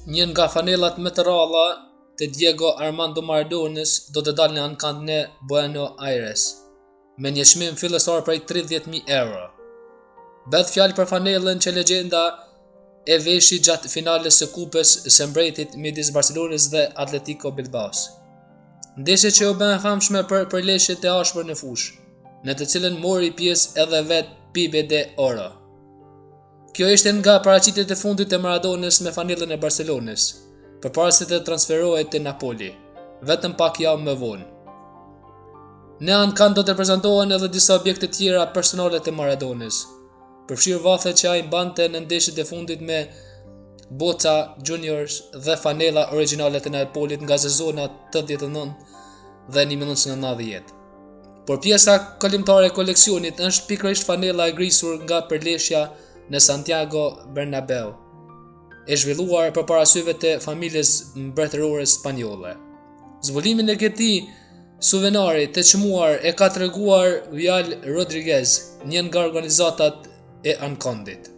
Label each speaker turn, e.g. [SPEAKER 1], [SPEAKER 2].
[SPEAKER 1] Një nga fanellat më të rralla të Diego Armando Maradonës do të dalë në ankand në Buenos Aires, me një çmim fillestar prej 30.000 euro. Bëhet fjalë për fanellën që legjenda e veshi gjatë finales së Kupës së Mbretit midis Barcelonës dhe Atletico Bilbaos. Ndeshje që u bë e famshme për përleshjet e ashpër në fushë, në të cilën mori pjesë edhe vetë Pibe de Oro. Kjo ishte nga paraqitjet e fundit të Maradonës me fanellën e Barcelonës, përpara se të transferohej te Napoli, vetëm pak javë më vonë. Në ankand do të prezantohen edhe disa objekte tjera personale të Maradonës, përfshirë vathet që ai mbante në ndeshjet e fundit me Boca Juniors dhe fanella origjinale të Napolit nga sezona 89 dhe 1990. Por pjesa kalimtare e koleksionit është pikërisht fanella e grisur nga përleshja në Santiago Bernabeu, e zhvilluar përpara syve të familjes mbretërore spanjolle. Zbulimin e këtij suvenari të çmuar e ka treguar Vial Rodriguez, një nga organizatorët e ankandit.